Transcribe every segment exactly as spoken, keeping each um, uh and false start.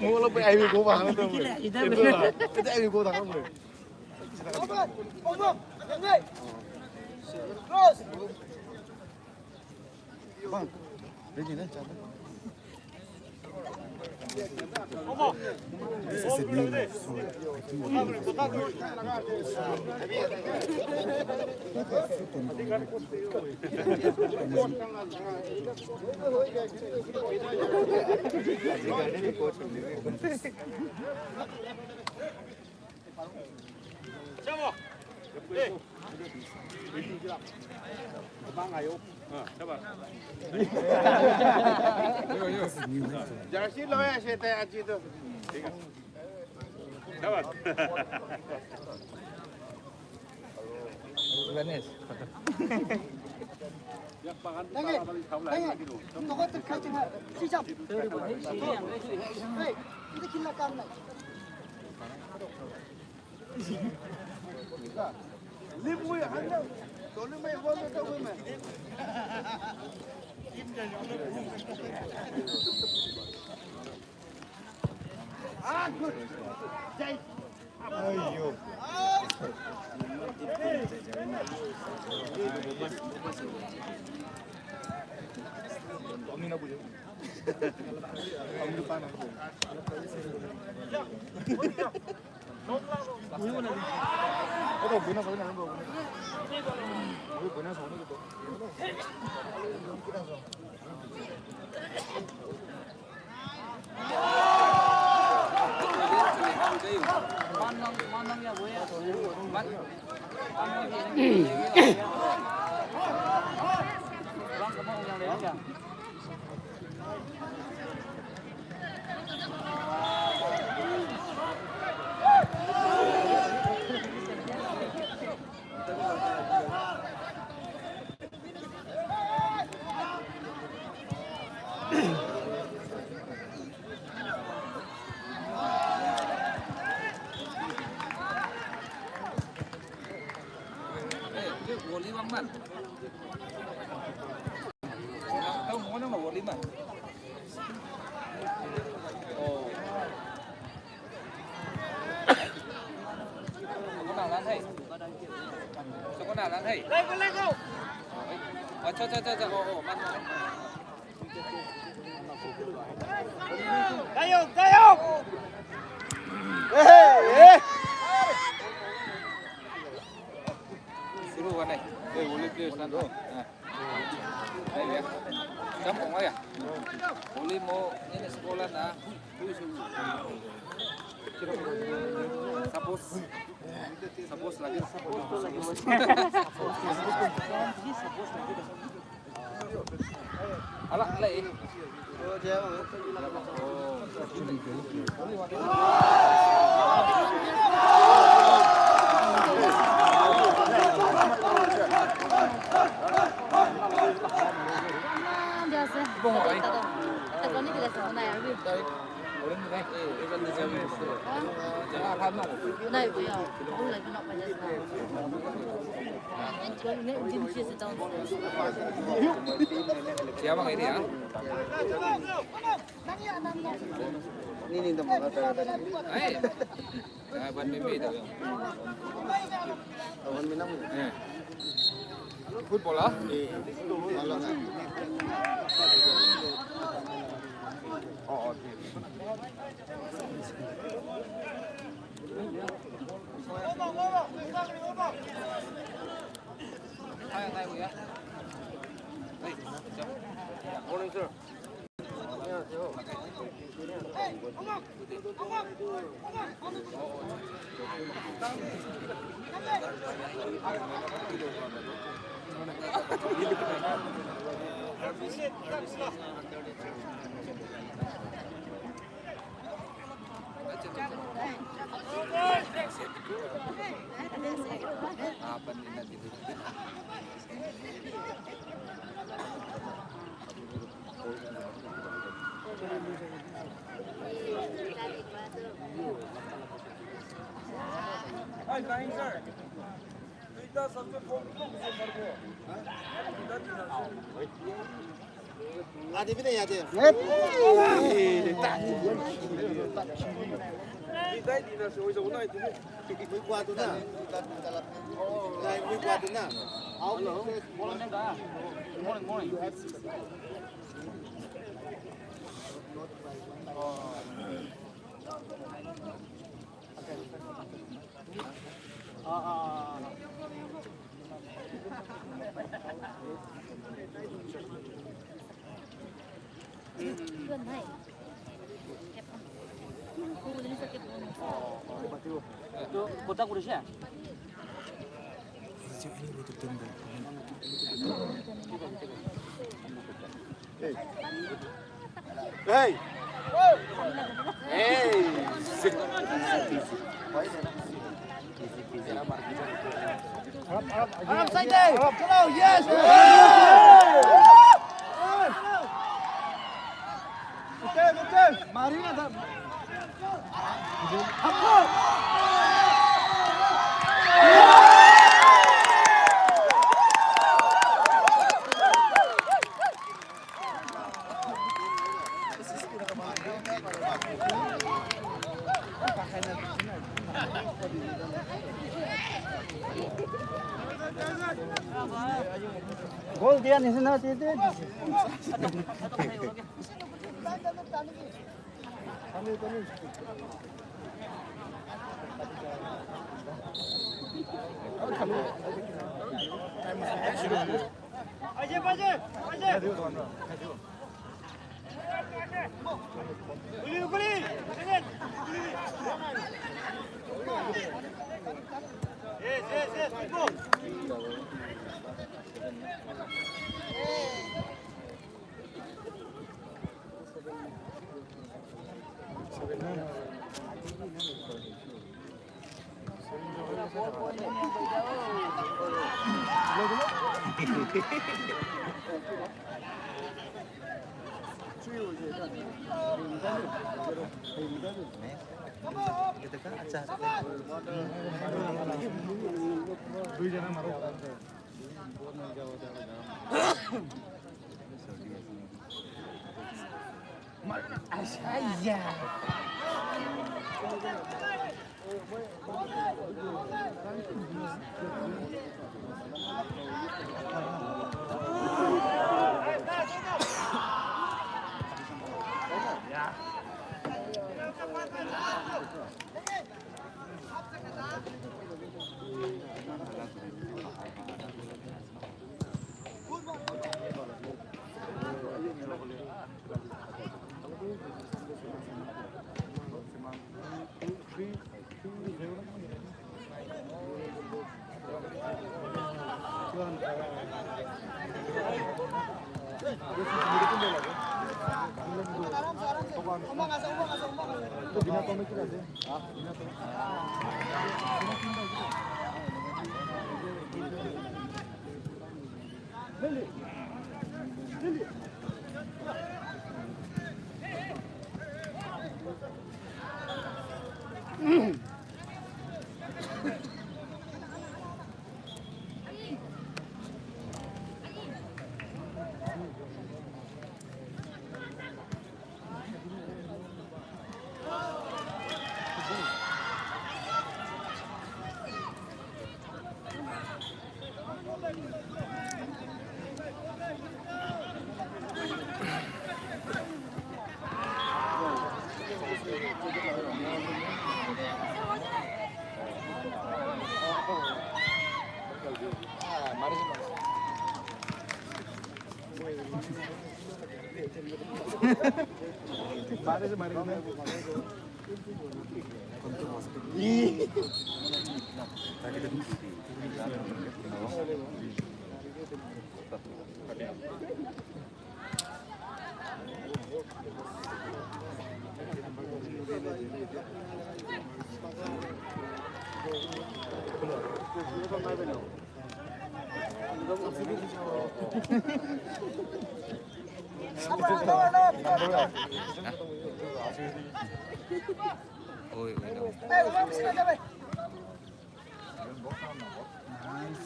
Mo lo pe ai mi ko ba na to. Ito la. Ito ai mi ko ta mo. Bang. Ready na, chalo. This is a new life, so I think we need to Jersey lo ya shete aji to. Ganesh. Dange, dange. Toko terkait dengan sijam. Hey, itu gila kan? Woli bang man. Tahu mau nang woli man. Oh. Soko nalan hai. Soko nalan hai. Lego, lego. Acha, acha, acha, acha. Oh, oh, man, man. Tayo, tayo. Eh, eh. Suruh kan eh. Eh, boleh players kan. Ah. Ayo ya. Kampung ayo. Boleh mau ini sekolah nah. Suppose. Suppose lagi. Suppose. Ala, ala eh. Siapa ini ya? Ini, ini, teman, kata-kata. Hai. Ah, ban mimi dah. Ban minang. Eh. Football ah? Eh, malam. Oh, oh. Hai, hai, ya. Hai, siap. Morning, sir. Hi, kind sir. Duita subject form kilo kuso marbo? Duita tina. Muy cuatro na. Muy cuatro na. Hello. Morning, morning. Hey! Hey! Arab side! Hello, yes! Marina da. Gol diya nisi na, ti, ti.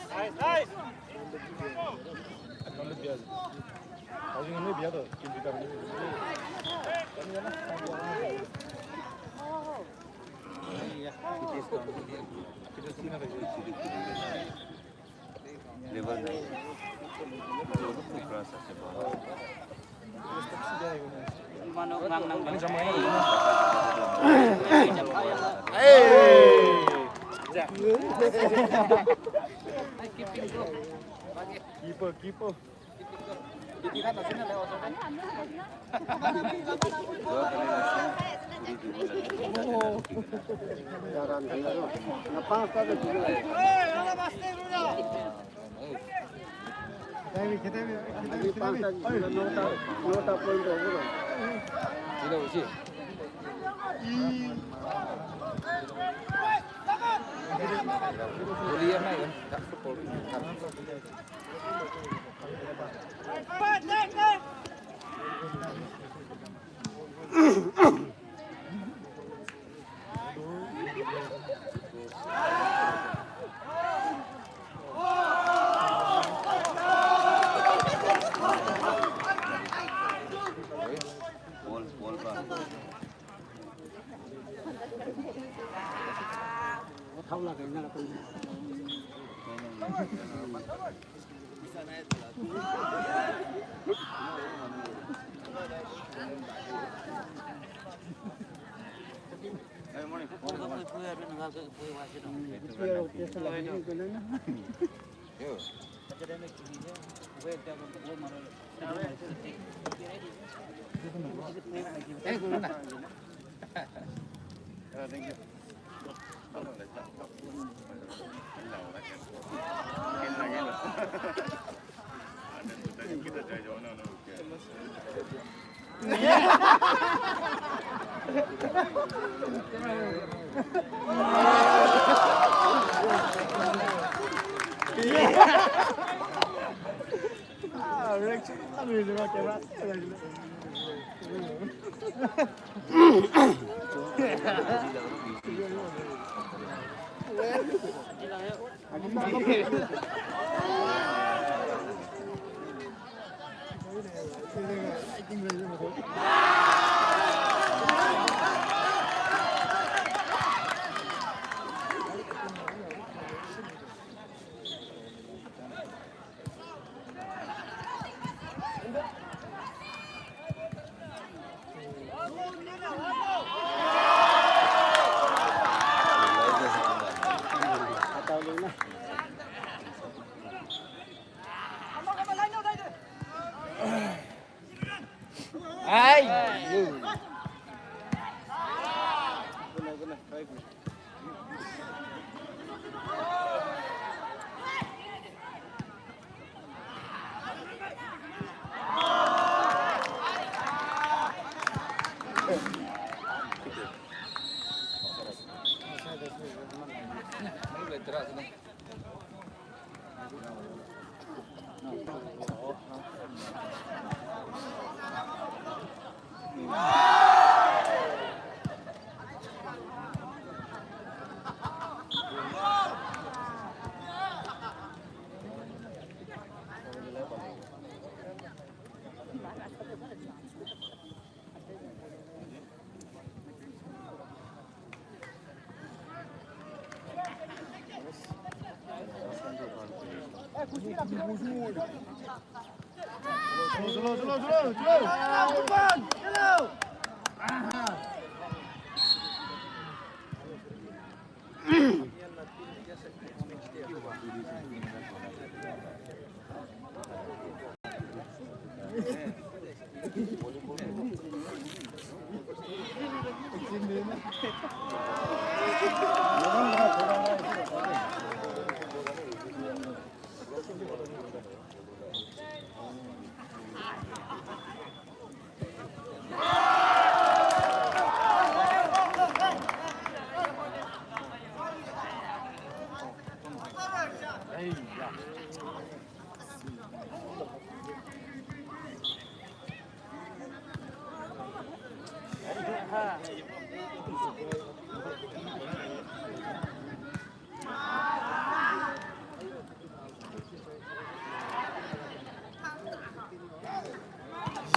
Nice, nice. Level nine. Cross আছে বল। Keeper, keeper. Ai.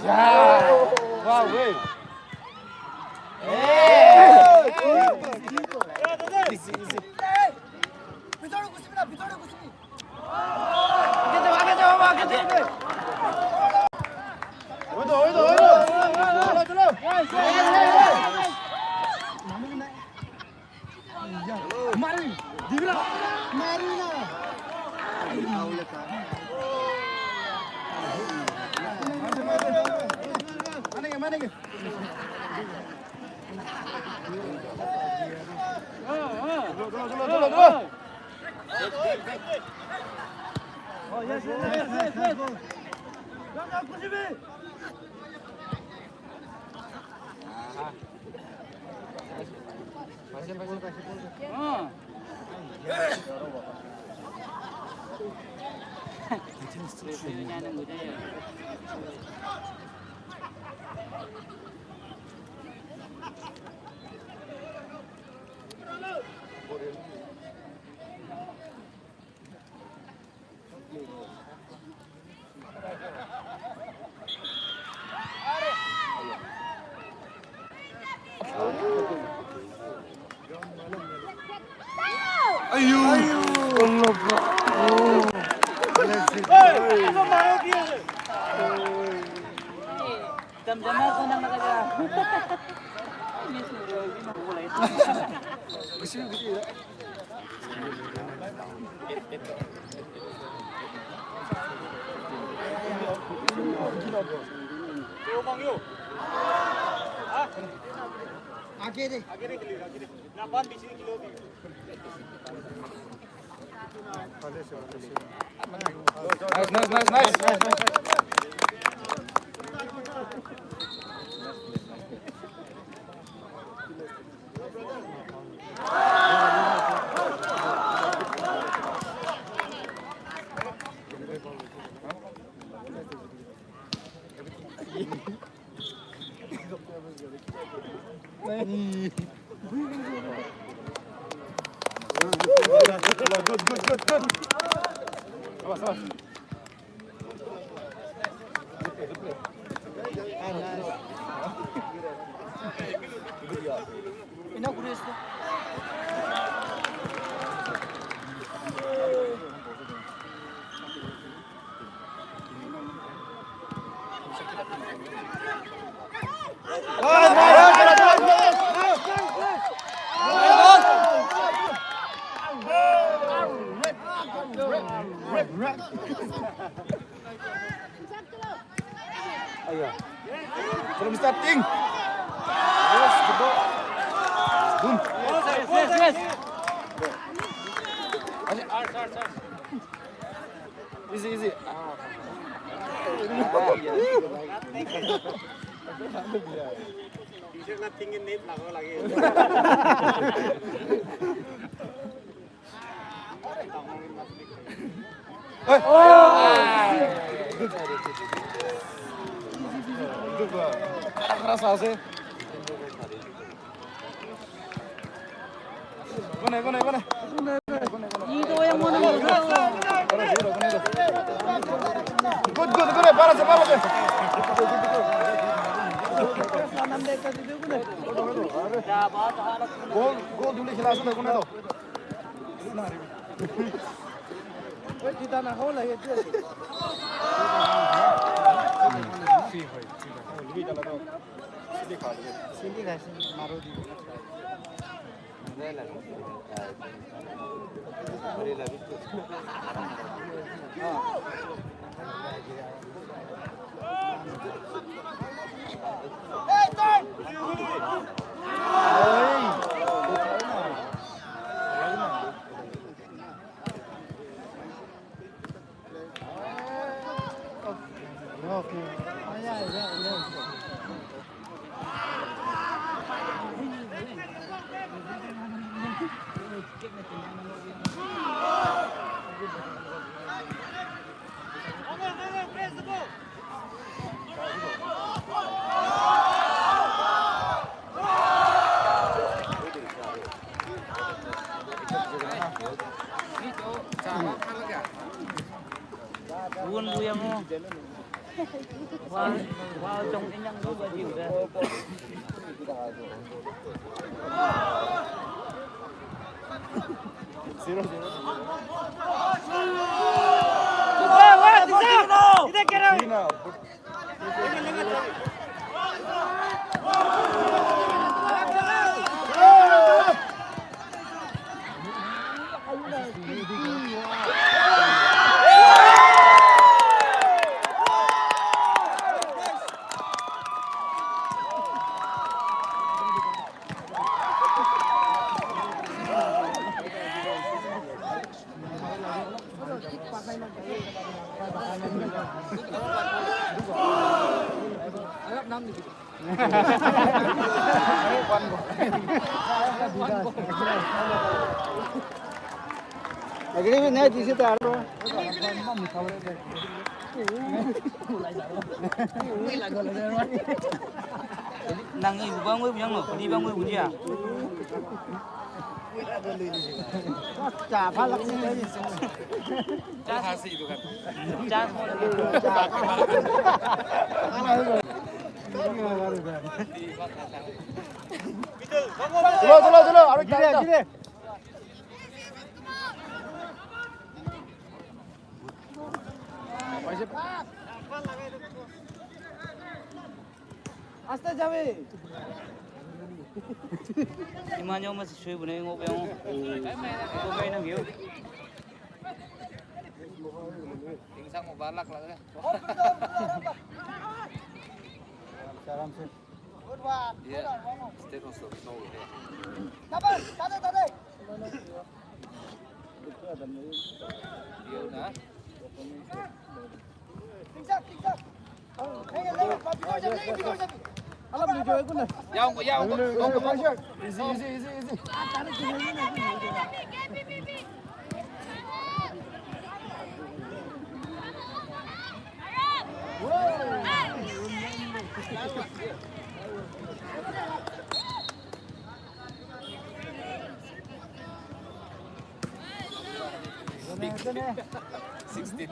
Wow, wait. From starting. Yes, good ball. Boom. Yes, yes, yes. Easy, easy. Ah. Picture na tingin net lako lagi. Good, good, good. Para se, para se. Goal, goal dibole khela ase na, kone to. Bukan bu yang mau. Wow, wow, trong inyang juga juga. Zero, zero. Wow, wow, bisa. Kita kira. Agree with that, this is the other one. Nang ibu bang, ibu yang lo, ibu bang, ibu dia. Chance. Chance. Slow, slow, slow. Arek, arek. Aste jabe. Ima nyong masih sui bune ngok yang. Ko main nang yo. Tingsan mo balak lah. Salam sih. Good one. Yeah. Stay close to the door. Tahan, tahan, tahan. Dia na. Alam ni Joy ko na. Yaw ko, yaw ko. Easy, easy, easy, easy. Sixteen.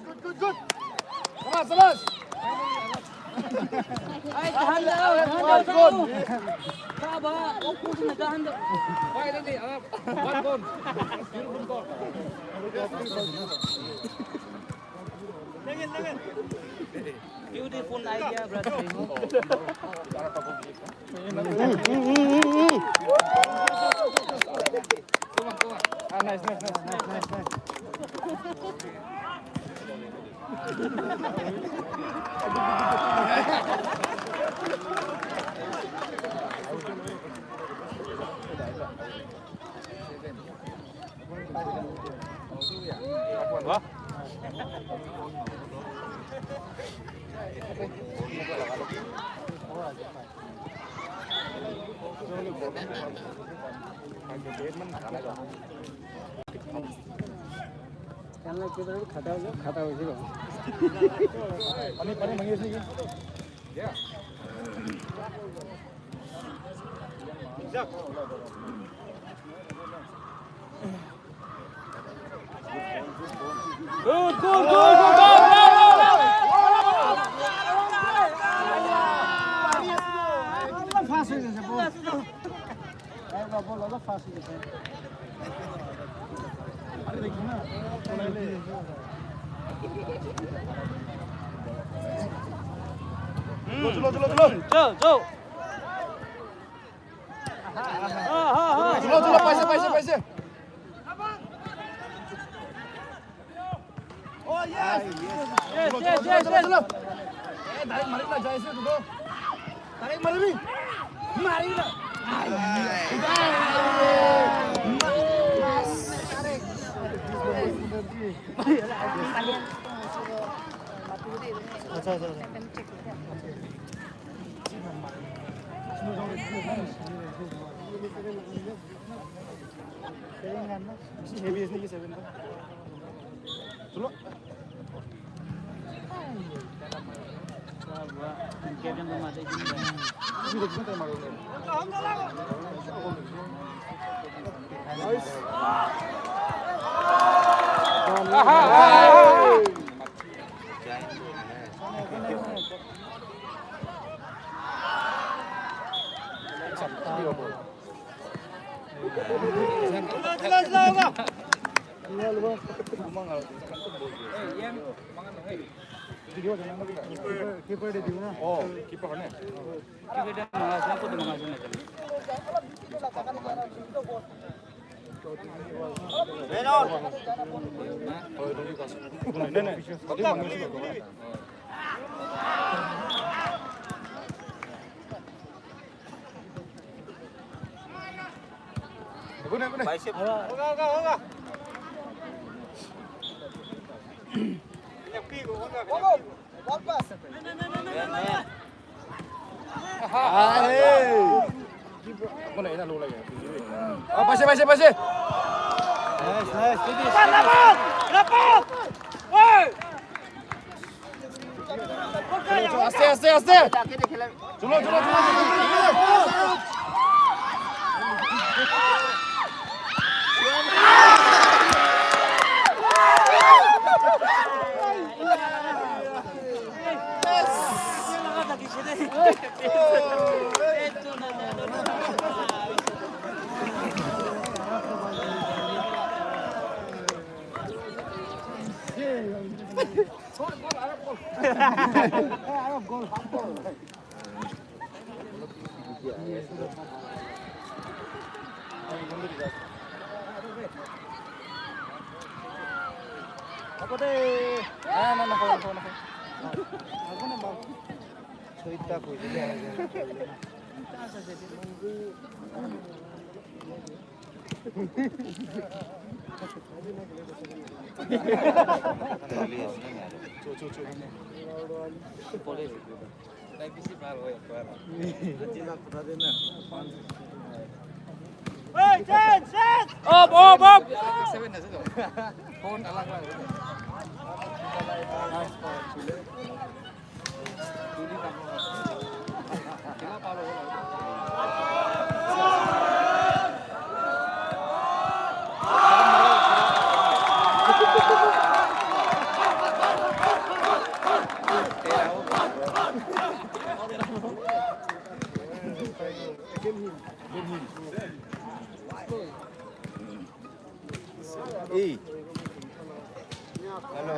Good, good, good. Sabas, sabas. Ay, tahan daw, tahan daw, tahan daw. Taba, opposite na tahan daw. Why did they, uh, one goal? One goal. Beautiful idea, brother. Ah, nice, nice, nice, nice, nice, nice. खाना किधर खाता है, खाता है उसी को। पानी, पानी मंगे इसने की। Good, good, good, good, good. Fácil, se puede. Ahí va, bola, no fácil, se puede. চলো, চলো, চলো, চলো। যাও, যাও। হা, হা, হা। চলো, চলো, পাইছে, পাইছে, পাইছে। Oh, yes! Yes, yes, yes, yes. Eh, direct মারিব না, যাইছে তো। Direct মারিবি। মারিব না। আচ্ছা, আচ্ছা, আচ্ছা। Seven gun না? Heavy আছে নেকি seven gun? চলো। Keeper, keeper dia mana? Oh, keeper mana? Keeper dia mana? Siapa tu mana? Kalau itu dikasih. Nenek, tadi manggil sudah. Aku nak, aku nak. Hoga, hoga, hoga. Aku nak enak lu lagi. Oh, pase, pase, pase. Nice, nice. Rapat! Rapat! Woi! Aste, aste, aste. চলো, চলো, চলো, চলো, চলো। Up, up, up! Hey. Hello.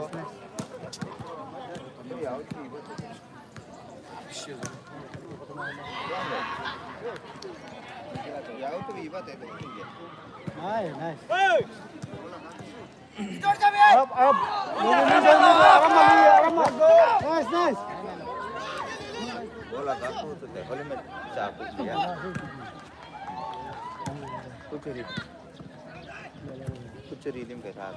Nice, nice. Up, up. Nice, nice. Kuchuri. Kuchuri lim ke tha.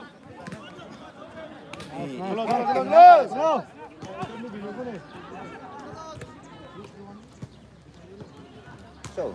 Slow, slow, slow, slow. So.